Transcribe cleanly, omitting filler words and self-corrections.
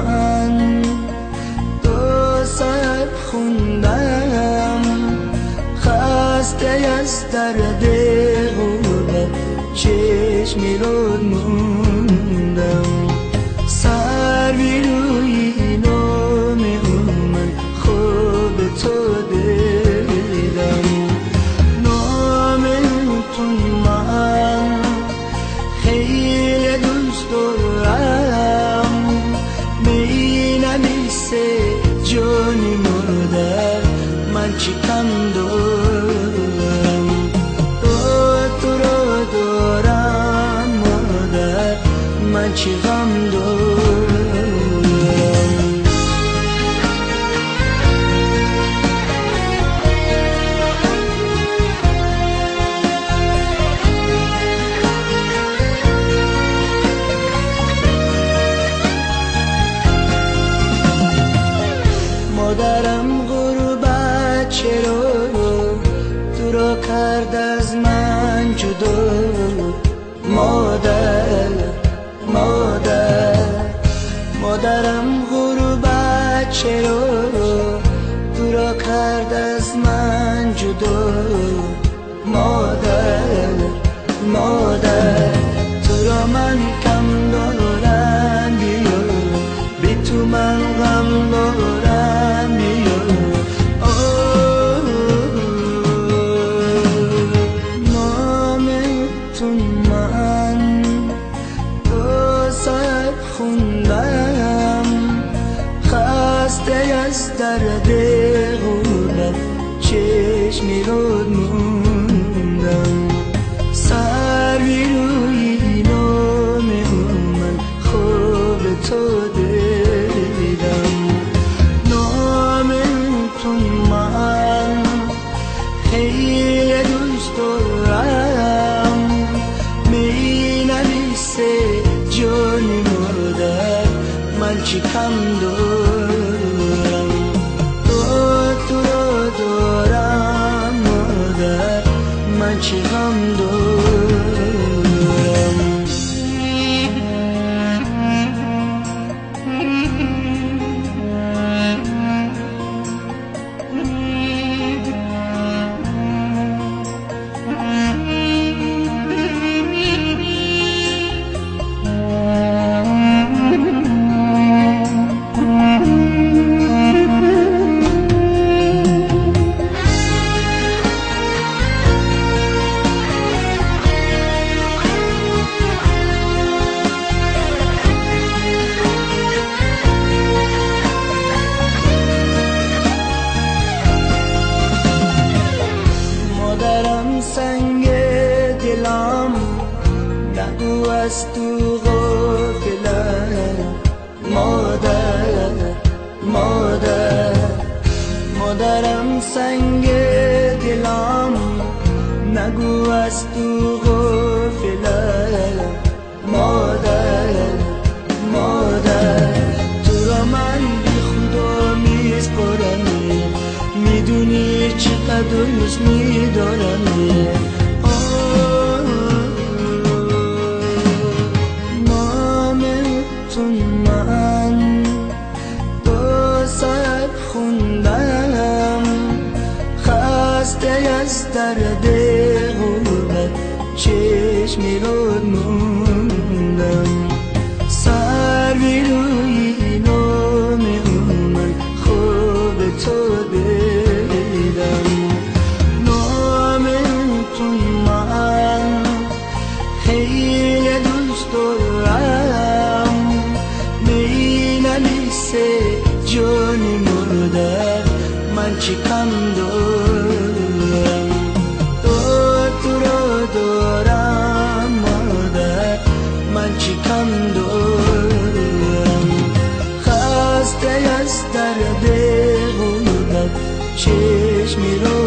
من دو ساعت خوندم، خسته از درد غربت چشمی رو موندم. سر روی نام من خوب تو دیدم، نام تو من خیلی دوست دارم، مینویسه جانی مادر من چی کم دارم. تو رو دارم مادر من چی غم دارم. مادرم غربت چرا تو را کرد از من جدا؟ مادر مادر مادرم غربت چرا تو را کرد از من جدا؟ مادر مادر تو را من کم دارم، بیا بی تو من غم دارم، بیا. نام تو من دو ساعت خوندم، خسته از درد غربت چشمی رو موندم. سر روی نام من خوب تو دیدم، نام تو من خیلی دوست دارم، مینویسه جانی مادر من چی کم دارم. تو رو دارم مادر من چی غم دارم. مادرم سنگ دلم نگو از تو غافلم. مادر مادر مادرم سنگ دلم نگو از تو غافلم. مادر مادر تو را من بی خدا میسپارم، میدونی چقدر دوست میدارم. نام تو من دو ساعت خوندم، خسته از درد غربت چشمی رو موندم. سر روی نام من خوب تو دیدم، نام تو من خیلی دوست دارم، مینویسه جانی مادر من چی کم دارم. تو رو دارم مادر من چی کم دارم. خسته از درد غربت چشمی رو